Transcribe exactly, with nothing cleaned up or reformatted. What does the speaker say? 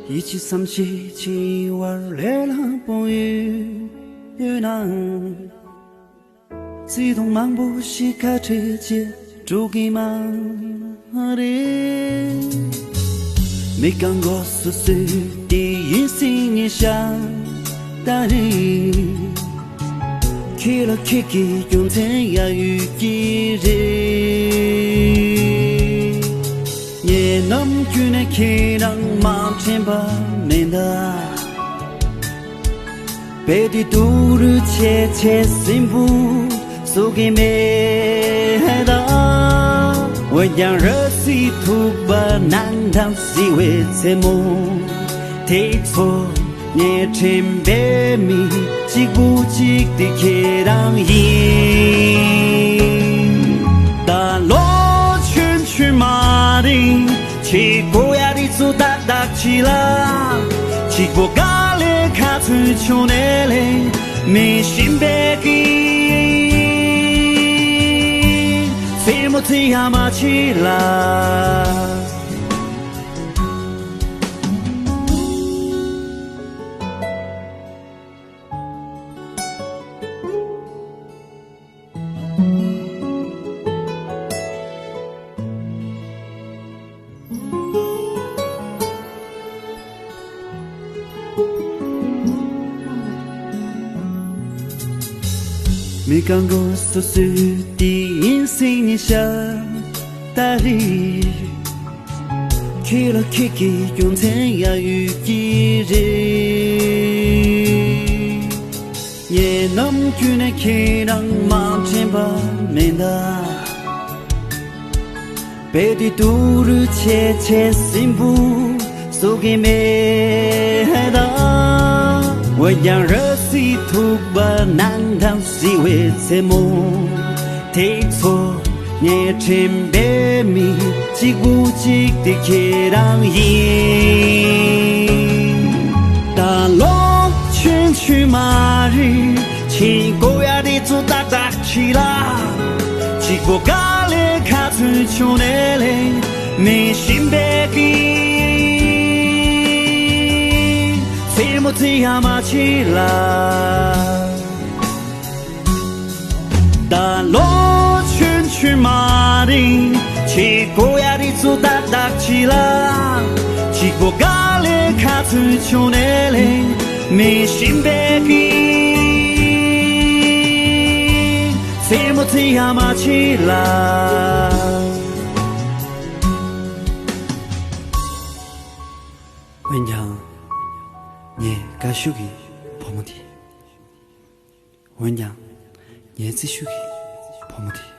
ཡིད་ཆེས་བསམ་ཤེས་བྱེད་པར་ལས་སླ་པོ་ཡོད་ཡོད་ནའང་། བརྩེ་དུང་མང་པོ་ཞིག་ཁ་བྲལ་བྱས་འགྲོ་གི་མ་རེད། མི་རྒན་གོག་སོ་སོའི་དེ་ཡིན་སྲིད་ཉེ་ཤ་ད་རེད། ཁྱེད་ལ་ཁྱེད་ཀྱི་རྒྱུ་མཚན་ཡང་ཡོད་ཀྱི་རེད། ངས་ནམ་རྒྱུན་ནས་ཁྱེད་རང་མ་དྲན་པ་མིན་ད། རྦད་དེ་སྡུག་རུས་བྱས་བྱས་སེམས་པོ་གསོ་གི་མེད་ད། འོན་ཀྱང་རབ་གསལ་ཐུག་པ་ནང་དང་བསིལ་བའི་མཚན་མོ་དེ་ཚོ། ངས་དྲན་པའི་མི་གཅིག་པུ་གཅིག་དེ་ཁྱེད་རང་ཡིན། ད་ལོ་ཆུང་ཆུང་མ་རེད། ཆེ་དགོས་ཡ་རེད་ཚོ་ཏག་ཏག་བྱེད་ལ། གཅིག་པོ་དཀའ་ལས་ཁ་ཚོན་ཆུང་ནས་ལས་མི་ཤེས་པའི་གི། སེམས་མོ་ཚེ་ཡ་མ་བྱེད་ལ། མི་རྒན་གོག་སོ་སོའི་དེ་ཡིན་སྲིད་ཉེ་ཤ་ད་རེད། ཁྱེད་ལ་ཁྱེད་ཀྱི་རྒྱུ་མཚན་ཡང་ཡོད་ཀྱི་རེད། ངས་ནམ་རྒྱུན་ནས་ཁྱེད་རང་མ་དྲན་པ་མིན་ད། རྦད་དེ་སྡུག་རུས་བྱས་བྱས་སེམས་པོ་གསོ་གི་མེད་ད། འོན་ཀྱང་རབ་གསལ་ཐུག་པ་ནང་དང་བསིལ་བའི་མཚན་མོ་དེ་ཚོ། ངས་དྲན་པའི་མི་གཅིག་པུ་གཅིག་དེ་ཁྱེད་རང་ཡིན། ད་ལོ་ཆུང་ཆུང་མ་རེད། ཆེ་དགོས་ཡ་རེད་ཚོ་ཏག་ཏག་བྱེད་ལ། གཅིག་པོ་དཀའ་ལས་ཁ་ཚོན་ཆུང་ནས་ལས་མི་ཤེས་པའི་གི། སེམས་མོ་ཚེ་ཡ་མ་བྱེད་ལ། ད་ལོ་ཆུང་ཆུང་མ་རེད། ཆེ་དགོས་ཡ་རེད་ཚོ་ཏག་ཏག་བྱེད་ལ། གཅིག་པོ་དཀའ་ལས་ཁ་ཚོན་ཆུང་ནས་ལས་མི་ཤེས་པའི་གི། སེམས་མོ་ཚེ་ཡ་མ་བྱེད་ལ། འོན་ཀྱང་ངའི་དགའ་ཤོས་ཀྱི་བུ་མོ་དེ། འོན་ཀྱང་ངའི་བརྩི་ཤོས་ཀྱི་བུ་མོ་དེ།